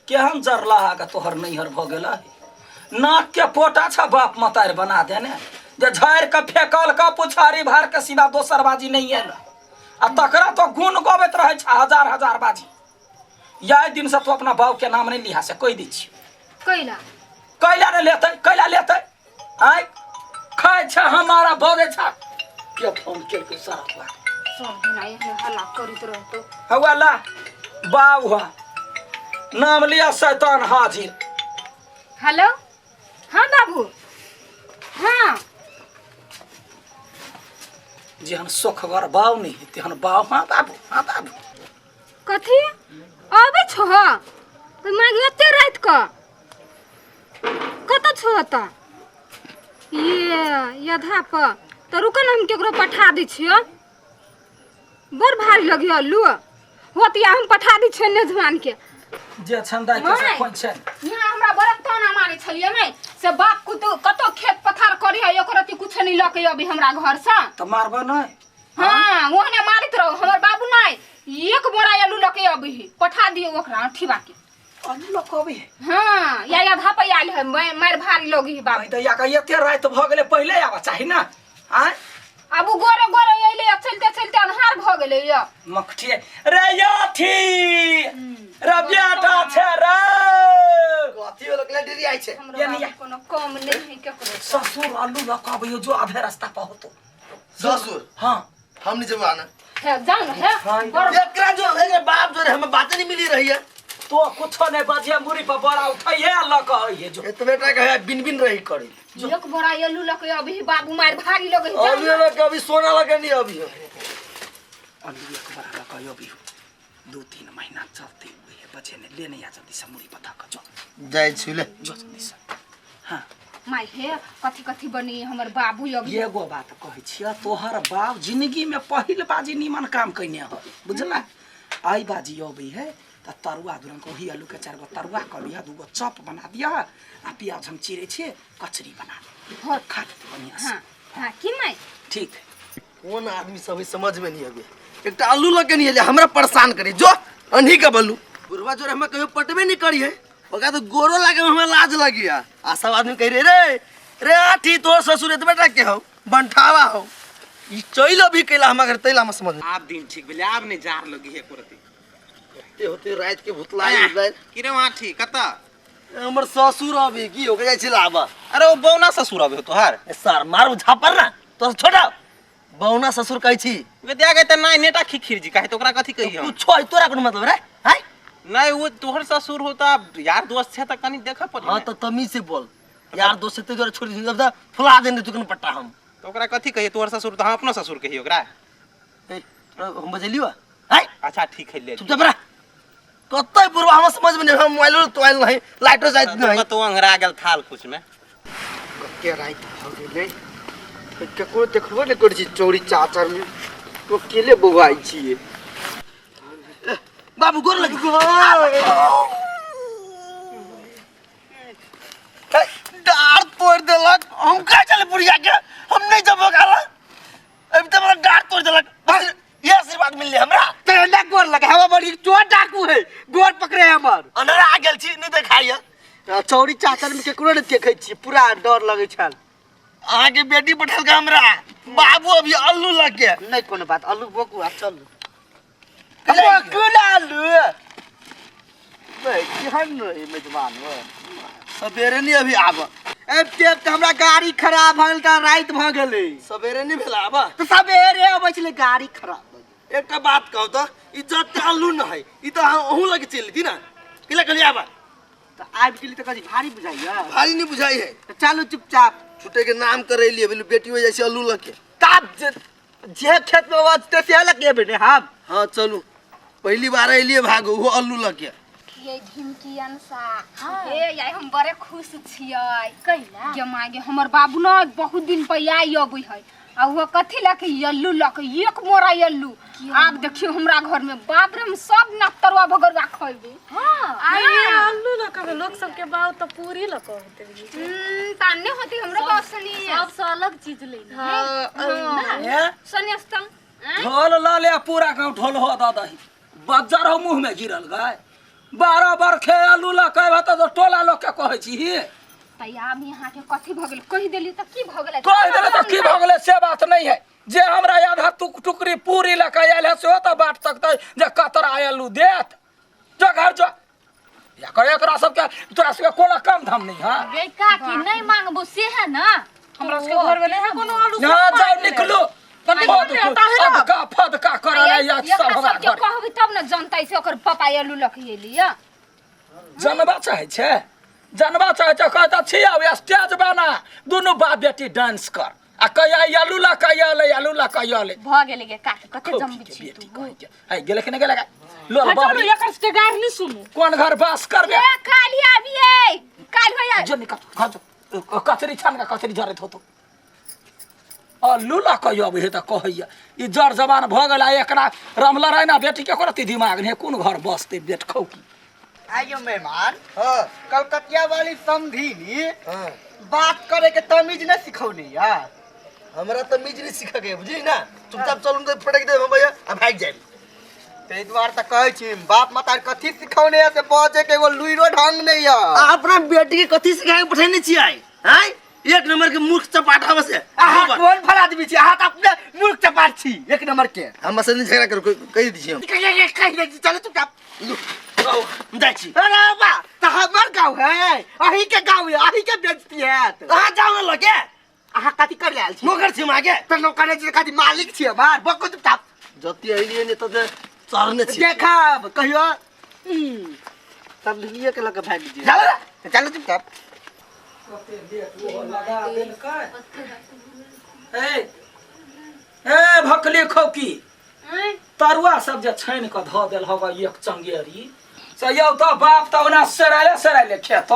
केहन जरलाहा के तोहर नैहर भऽ गेल नाक के पोटा छ बाप मतारि बना देने जे झाड़ि के फेकल के पुछारी भार के सिवा दोसर बाजी नहीं आयल आ तकरा तो गुण गबैत रहै छ हजार हजार बाजी यह दिन से तू अपना बाप के नाम नहीं लिहा से कहि दै छी कैला कैला ने लेतै कैला लेतै आय खाइ छ हमारा बजै छ के फोन केलकै सारा बात सब दिन आइ हल्ला करैत रहतो हौआ ला बाउ हा नाम लिया शैतान हाजिर हेलो हाँ बाबू हाँ जेहन सोखगर बाउ नहीं है तेहन बाउ हाँ बाबू हाँ बाबू कथी अबै छो तो मांगी ओते रात क कत छो त ये यधा प त रुक न हम केकरो पठा दै छियो बड़ भारी लगियो अल्लू होत या हम पठा दै छियो नेजवान के जे छन दाइ के से माय। खोइ छन यहाँ हमरा बड़ ताना मारे छलियै नै से बाप कुतु कतो खेत पथार करी है एको रति कुछ नहीं लके अभी हमरा घर से तऽ मारबा नहि हाँ ओहने मारित रहो हमर बाबू नहीं एक बोरा आलू लके अभी पठा दियो ओकरा अठीबा के आलू लऽ कऽ अबै है हाँ या आधा पे आयल है मार भारी लोग ही बाबू आइ तऽ या के एते राति भऽ गेलै पहिले आबऽ चाही ने आँय आब उ गोरे गोरे अइले आ चलते चलते अन्हार भऽ गेलै या मकठिए रे याथी रे बेटा छै रे कथी वाला के डेरी आई छै हमरो ये नहीं बाबू कोनो कम नहीं है केकरो ससुर आलू लऽ कऽ अबैयो जो आधे रास्ता पर होतो ससुर हाँ हम नहीं जब आना हे जान हे हाँ, बड़ एकरा जो एकरा बाप जो हमें बात नहीं मिली रही है तो कुछो नहीं बजिया मुड़ी पर बड़ा उठैहे आ लऽ कऽ अइहे जो एतबे टा के है बिन बिन रही करी एक बोरा आलू लके अभी बाबू मार भारी लगे है अभी ना कभी सोना लगे नहीं अभी आलू एक बड़ा लऽ कऽ अबियो 2-3 महीना चलते उहे बचे ने ले नहीं आ जल्दी से मुड़ी बता कऽ जो जाय छी ले जो जल्दी से हाँ माय हे कथी कथी बनी हमर बाबू अभी एगो बात कहै छियह तोहर बाप जिंदगी में पहिल बाजी नीमन काम कैने है बुझला आई बाजी अबै है तऽ तरुआ दुरंग ओही आलू के 4 गो तरुआ कऽ लिअ 2 गो चप बना दिअ आ प्याज हम चिरै छियै कचरी बना दिअ खा लेतै बढ़िआँ से हाँ हाँ की माय ठीक कोन आदमी सब है समझ में नहीं आवे एकटा आलू लगे नहीं एले हमरा परेशान करे जो अनही के बलू बुढ़वा जोरे हमरा कहियो पटबे नहीं करी है ओकरा तो गोरो लागे में हमरा लाज लगी आ आ सब आदमी कह रे रे रे आठी तोर ससुर एतबे टा के हौ बंठावा हौ ई चैल अभी कैला हमरा घर तैला हम समझ में आब दिन ठीक भेलै आब नहि जार लगी है एको रति होते होते रात के भुतला गेल की रे आठी कतऽ हमर ससुर अभी की ओकरा जाइ छै लाबा अरे ओ बौना ससुर अबे हो तोहार ए सर मारू झापर ना तो छोटा बौना ससुर कहै छी विद्या गए तऽ नहि नेटा खिखिर जी काहे तऽ ओकरा कथी कही हम कुछो है तोरा कोनो मतलब रे हाय नहि ओ तोहर ससुर हो तऽ यार दोस्त छै तऽ कनि देखऽ पड़ी हां तो तमीज से बोल यार दोस्त से तोरा छोड़ दी तब फुला देने तू पट्टा हम तऽ ओकरा कथी कहिए तोहर ससुर तऽ हम अपनो ससुर कहिए ओकरा ए तोरा हम बजेलियो हाय अच्छा ठीक है ले चुपचाप रह कतै बुढ़वा हमरा समझ में नहीं हम मोबाइलो तोबाइल नहीं लाइटो जाइत नहीं कतौ अंगरा गेल थाल कुछ में कते राति भऽ गेलै ककरो देखबो नहि करै छी चौरी चाचर में तो अकेले बौआइ छियै बाबू गोर लगी डार तोड़ देलक हम कहा चले बुढ़िया के हम नहीं जब गाला अभी तो हमरा डार तोड़ देलक बस ये आशीर्वाद मिलले हमरा तेना गोर लगे हवा बड़ी चोर डाकू है गोर पकड़े हमर अनरा आ गेल छी नहीं देखाइए चौरी चाचर में केकरो नहि देखै छियै पूरा डर लगै छल अहाँके बेटी पठेलकै हमरा बाबू अभी अल्लू लग के नहि कोनो बात आलू बोकू आ चलू कहिया बोकू ना आलू बे केहन रही मेजबान हो सवेरे नहीं अभी आब ए टेप तऽ हमरा गाड़ी खराब भऽ गेल तऽ राति भऽ गेलै सवेरे नहीं भेल आब तऽ सवेरे अबै छलै गाड़ी खराब भऽ गेल एकटा बात कहू तऽ ई जते अल्लू न है ई तऽ अहाँ अहूँ लग चलि दी ना किला कहलियै आब तऽ आबि गेली तऽ कथी भारी बुझाइया भारी नहीं बुझाई है तऽ चलू चुपचाप छुटे के नाम करेलिए बोले बेटी हो जाइ छै अल्लू लग के तब जे जे खेत में बचते से लग के बेटे हम हाँ चलू पहली बार एलिए भागो वो अल्लू लग के ये ढिमकी अनसा हे यार हम बड़े खुश छियै कैला गे माय गे हमर बाबू न बहुत दिन पर आई अबै है आ वो कथी लके यल्लू लके एक मोरा यल्लू आब देखियो हमरा घर में बाप रे हम सब नाक तरुआ भगरुआ खइबे हाँ आइए आलू लऽ कऽ लोक सबके बाउ तऽ पूरी लऽ कऽ होते ताने होती हमरो बाप सनी सबसँ अलग चीज लेने हाँ सनी स्तंग ढोल ल ले पूरा गाँव ढोल हो दही बज्जर हो मुँह में गिरल गाय 12 बरखे आलू लऽ के अयबह तऽ टोला लोक के कहै छी तऽ आब अहाँके कथी भऽ गेल कहि देली तऽ की भऽ गेलै कहि देले तऽ की भऽ गेलै से बात नहि है जे हमरा आधा टुकड़ी पूरी लऽ के आयल है सेहो तऽ बाट तकतै जे कतरा आलू देत जो घर जो या कर एकरा सबके तोरा सबके कोनो काम धाम नहीं है गे काकी नहीं मांगबो से है ना हमरा सबके घर में नहीं है कोनो आलू ना जाओ निकलो तनी फद घर में आता है ना। फदका फदका करल है या सब एकरा हमरा सबके घर कहबै तब ने जनतै से ओकर पापा आलू लऽ के एली यऽ जनबा चाहै छै जनबा चाहै छै कहता छी आब स्टेज बना दुनू बाप बेटी डांस कर आ कहिया आलू ला कहिया ले आलू ला कहिया ले भऽ गेलै गे काकी कते खौफी जमबै के छी बेटी तू कहै के है गेलै कि नहि गेलै लो हाँ, बाप चलू एकर सबके गारि नहीं सुनू कोन घर बास करबे ए काल्हि आबियै काल्हि होइया जो निकल घर जो कचरी छान का कचरी जरैत होतो अल्लू ला कहियो अबै है तऽ कहैया ई जर जवान भऽ गेल आ एकरा रमला रैना बेटी के करती दिमाग नहि कोन घर बसतै बेट खौकी आइयो मेहमान हाँ कलकतिया वाली समधिनी हाँ बात करे के तमीज नहीं सिखौनी या हमरा तमीज नहीं सीखा के बुझली ना चुपचाप चलू तो फटक दे हम भैया आ भाग जाए ताहि दुआरे तऽ कहै छी बाप मतार कथी सिखौने है से बजे के एगो लुइरो ढंग नहीं है आ अपना बेटी के कथी सिखा के पठेने छियै आँय एक नंबर के मूर्ख चपाटा बस अहाँ कोन भला आदमी छी अहाँ तऽ अपने मूर्ख चपाट छी एक नंबर के हम से नहीं झगड़ा करू कहि दै छी हम कहि दै छी चलू चुपचाप लू हम जाइ छी अरे बा तऽ हमर गाँव है अहीं के गाँव है अहीं के बेइज्जती हैत अहाँ जाउ ने लगे अहाँ कथी कर आयल छी नौकर छी हम अहाँके तऽ नौकर छी कथी मालिक छी हमार बकु चुपचाप जति अइलियै ने तते चढ़ने छी देखब कहियो समझलिए के लऽ के भागि जे चल रे। चलू चुपचाप लगा देलकै ए ए भकली खौकी तरुआ सब जे छानि कऽ धऽ देल हवा एक चंगेरी से यौ तऽ बाप तऽ ओना सरायले सरायले खेत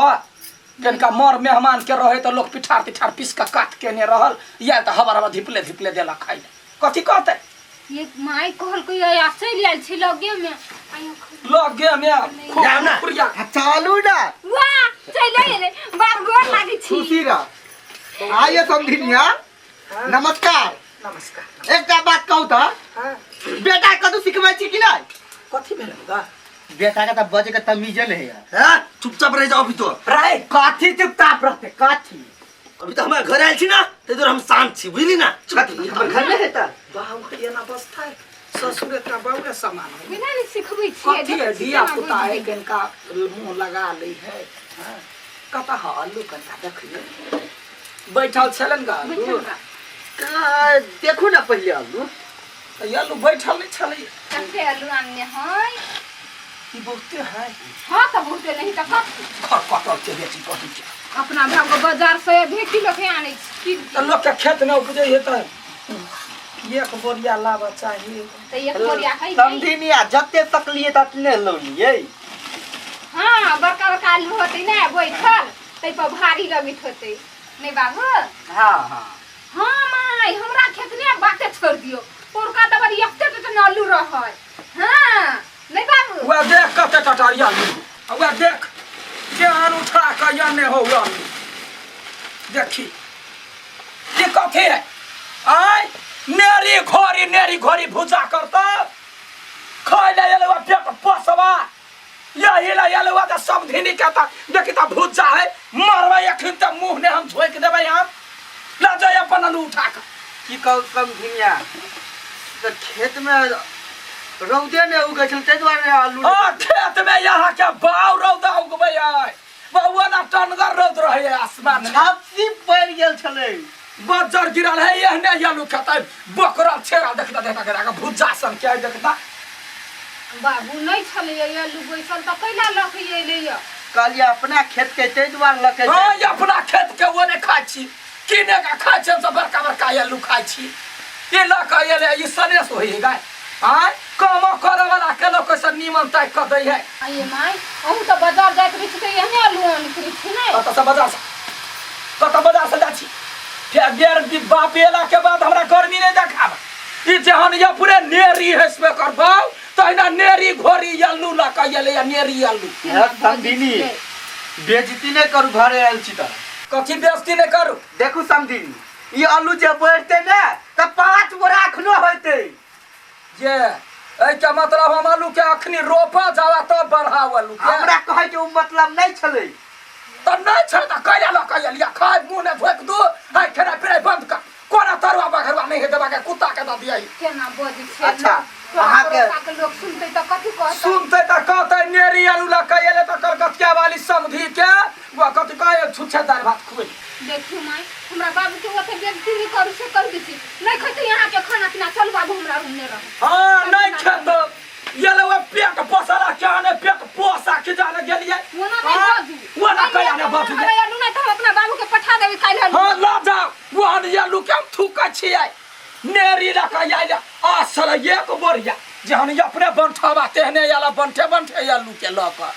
जिनका मर मेहमान के रहे तऽ लोक पिठार तिठार पीस कऽ काट केने रहल या तऽ हवा हवा धिपले धिपले देलक खाइ लए कथी कहतै ये माय कहलकै आ चलि आयल छी लगे में आइयो लगे में खूब जाउ ना। खुरिया आ चलू ना वाह चलि एलै बार गोर लागै छी खुशी रह आइए समधिनिया नमस्कार नमस्कार एकटा बात कहू तऽ हाँ बेटा कतू सिखबै छी कि नहि कथी भेल गा बेटा के तऽ बजे के तमीजे नहीं है हाँ चुपचाप रह जाओ अभी तो राय कथी चुपचाप रहते कथी अभी तो हमारे घर आयल छी ना ताहि दुआरे हम शांत छी बुझली ना कथी हमर घर में हेता बाबू के एना बसता है ससुर एकटा बाबू समान है बिना नहि सिखबै छियै कथी है धिया पुता है कनिका मुँह लगा लै है हाँ। कतऽ है अल्लू कनिका देखियौ बैठल छलन गा अल्लू का देखू ना पहिले आलू तऽ ई अल्लू बैठल नहि छलै कते आलू आनने है ई बहुते है हाँ तऽ बहुते नहीं तऽ कथी खर कटल छै बेटी कथी छै अपना भाग बाजार से आधे किलो के आनै छी तऽ लोकके खेतमे उपजै है तऽ एक बोरिया लाबऽ चाही तऽ एक बोरिया है नहीं। समधिनिया जते सकलिए ततने लौलिए हाँ बड़का बड़का आलू होतै ने बैठल ताहि पर भारी लगैत होतै नहीं बाबू हाँ हाँ हाँ माय हमरा खेत ने बाते छोड़ दियो पोरका दबर एकते तो ने आलू रहै हाँ नहीं बाबू वएह देख कते टटारिया आलू आ वएह देख केहन उठा कऽ अने हो आलू देखी ई कथी है आय नेरी घोरी नेरी घोरी भुजा करता खाय ले एलवा पेट पोसवा यही ले एलवा तऽ सब धिनी के तऽ देखी तऽ भुजा है मरबै अखन तऽ मुँह ने हम झोंकि देबै हम लऽ जाय अपन आलू उठा कऽ की कहू समधिनिया तऽ खेत में रौदे नहि उगै छल ताहि दुआरे आलू आ खेत में यहाँ के बाव रौदा उगबै है बौआ ना टनगर रौद रहे है आसमान में झापसी पड़ि गेल छलै बज्जर गिरल है एहने आलू खेतै बकरल छेड़ा देखता देखता देखता भुज्जा सन के देखता बाबू नहीं छलै आलू बैसल तऽ कैला लऽ के एलै यऽ कहलियै अपना खेत के ताहि दुआरे लऽ के हाँ ये अपना खेत के वो नहीं खाइ छी किने का खाइ छी हमसब बड़का बड़का आलू खाइ छी ई लऽ कऽ एलै ई सनेस होइ है गाय आँय काम करे वाला के लोग कैसे नीमन ताकि कऽ दै है आइए माय अहूँ तऽ बाजार जाइत रहै छी तऽ एहने आलू आनैत रहै छी ने कतऽ से बाजार से कतऽ बाजार से जाइ छी फेर बेर बाप एला के बाद हमरा गर्मी नहि देखाब ई जहन ये पूरे नेरी है इसमें करबौ तहिना नेरी घोरी अल्लू लऽ कऽ एलै या नेरी अल्लू हे समधिनी बेजती नहि करू घरे आयल छी तऽ कथी बेइज्जती नहि करू देखू समधिनी ई आलू जे बढ़तै ने तऽ 5 बोरा अखनो होतै जे एहिके मतलब हम आलू के अखनी रोपा जावा तब बढ़ाओ आलू के। हमरा कहै के उ मतलब नहीं छलै। तऽ नहि छै तऽ कैला लऽ कऽ एलियै खाय मुँह नहि धोइक दू आइ खेनाइ पिनाइ बंद कर कोना तरुआ बघरुआ नहि हेतै बाके कुत्ता के दऽ दियै। केना बजै छियै? अच्छा, टोला अहाँके- पड़ोसा के लोक सुनतै तऽ कथी कहतै? सुनते तऽ कहतै नेरी आलू लऽ कऽ एलै तऽ कलकतिया वाली समधी के वा कथी कहै छुच्छे दालि भात खुएली। देखियौ माय, हमरा बाबू के ओते बेइज्जती नहि करू से कहि दै छी। नहि खैतै अहाँके खाना पीना, चलू बाबू हमरा रूम मे रहू। हाँ नहीं खेतो ये लो पेट पोसला क्या ने पेट पोसा के जाने गेलिए। ओना नहि बाजू। ओना कया ने बाजू। अरे आलू नहि तऽ हम अपना बाबू के पठा देबै काल्हि आलू। हाँ ला जाओ वहन ये लू के हम थूकै छियै नेरी लऽ कऽ आयल असल एक बोरिया जेहन अपने बंठवा तेहने आयल बंठे बंठे आलू के लऽ कऽ।